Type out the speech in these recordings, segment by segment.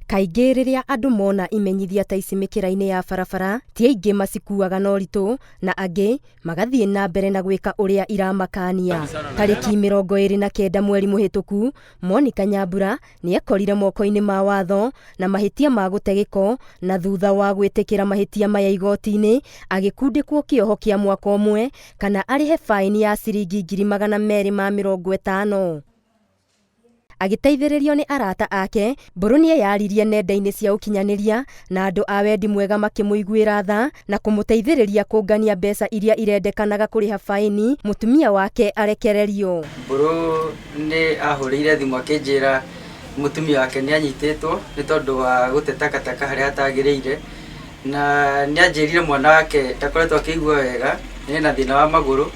Kaingĩ rĩrĩa andũ mona imenyithia ta ici mĩkĩra-inĩ ya barabara, ti aingĩ macikuaga na ũritũ na angĩ magathiĩ na mbere na gwĩka ũrĩa iramakania. Tarĩki 29 mweri mũhĩtũku, Monica Nyambura nĩekorire moko-inĩ ma watho na mahĩtia ma gũte gĩko na thutha wa gwĩtĩkĩra mahĩtia maya igoti-inĩ agĩkundĩkwo kĩoho kĩa mwaka ũmwe kana arĩhe faĩni ya ciringi 250,000. Agĩteithĩrĩrio nĩ arata ake, Mbũrũ nĩeyaririe nenda-inĩ cia ũkinyanĩria na andũ a wendi mwega makĩmũiguĩra tha na kũmũteithĩrĩria kũngania mbeca iria irendekanaga kũrĩha faĩni mũtumia wake arekererio. Mbũrũ nĩ ahũrĩire thimũ akĩnjĩra mũtumia wake nĩ anyitĩtwo nĩ tondũ wa gũte takataka harĩa hatagĩrĩire, na nĩ anjĩrire mwana wake ndakoretwo akĩigua wega, ena thĩna wa magũrũ,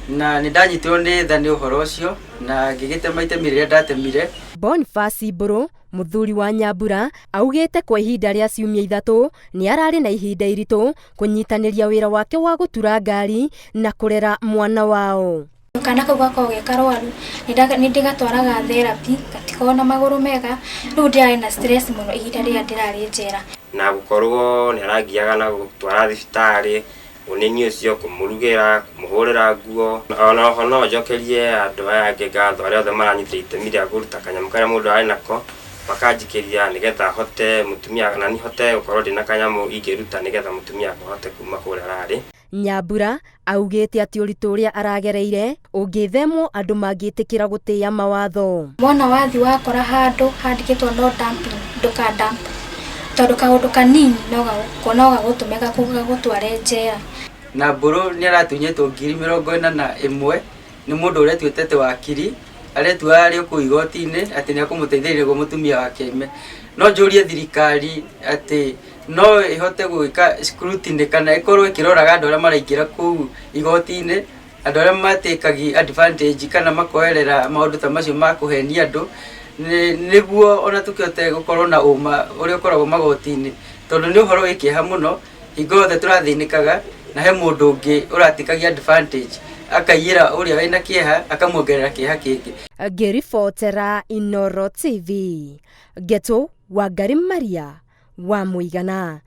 na nĩ ndanyitirwo nĩ tha nĩ ũhoro ũcio na ngĩgĩtema itemi rĩrĩa ndatemire. Boniface Mbũrũ, mũthuri wa Nyambura, augĩte kwa ihinda rĩa ciumia 3 nĩ ararĩ na ihinda iritũ kũnyitanĩria wĩra wake wa gũtura ngari na kũrera mwana wao. Kana kau gakoragwo ge karwaru, nĩ ndĩgatwaraga therapy, gatikoragwo na magũrũ mega, rĩu ndĩrarĩ na stress mũno ihinda rĩrĩa ndĩrarĩ njera. Na gũkorwo nĩ arangiaga na gũtwara thibitarĩ, ũnini ũcio kũmũrugĩra, kũmũhũrĩra nguo. Ona oho no njokerie andũ aya angĩ ngatho arĩa othe maranyita itemi rĩa kũruta kanyamũ karĩa mũndũ arĩ nako, makanjikĩria nĩgetha hote mũtumia, na niĩ hote gũkorwo ndĩna kanyamũ ingĩruta nĩgetha mũtumia wakwa ahote kuma kũrĩa ararĩ. Nyambura augĩte atĩ ũritũ ũrĩa aragereire ũngĩthemwo andũ mangĩtĩkĩra gũtĩĩa mawatho. Wona wathi wakora handũ handĩkĩtwo no dumping, ndũka dump, tondũ kaũndũ kanini no gagũtũme gagũtware njera. Na Mbũrũ nĩ aratunyĩtwo 41,000 nĩ mũndũ ũretuĩte atĩ wakiri, aretua arĩ o kũu igoti-inĩ atĩ nĩ ekũmũteithĩrĩria nĩguo mũtumia wake aime. No njũrie thirikari atĩ no ĩhote gwĩka scrutiny kana ĩkorwo ĩkĩroraga andũ arĩa maraingĩra kũu igoti-inĩ, andũ arĩa matĩkagia advantage kana makoerera maũndũ ta macio ma kũhenia andũ, nĩguo ona tũkĩhote gũkorwo na ũma ũrĩa ũkoragwo magoti-inĩ, tondũ nĩ ũhoro wĩ kĩeha mũno, hingo yothe tũrathĩnĩkaga na he mũndũ ũngĩ ũratĩkagia advantage akaiyĩra ũrĩa wĩna kĩeha akamuongerera kĩeha kĩngĩ. Ngĩribotera Inooro TV, Ngetu Wangari Maria wa Mũigana.